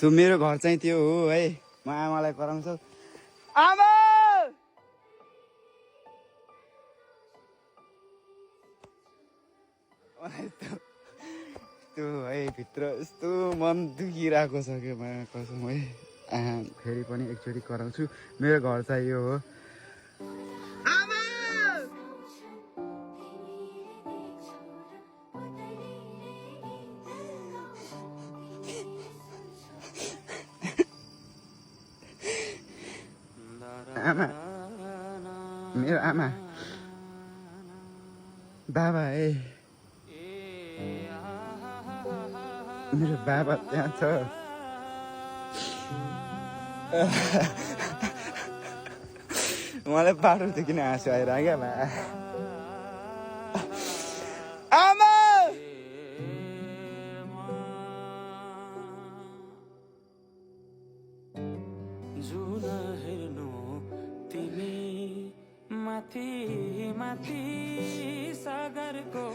त्यो मेरो घर चाहिँ त्यो हो है। म आमालाई कराउँछु, आमा त्यो है भित्र यस्तो मन दुखिरहेको छ कि म कसम है। फेरि पनि एकचोटि कराउँछु, मेरो घर चाहिँ यो हो। आमा, मेरो आमा, बाबा है, मेरो बाबा त्यहाँ छ। मलाई बाटोदेखि हाँसो आइरह्यो क्या बा। आमा जुन हेर्नु तिमी माथि माथि सागरको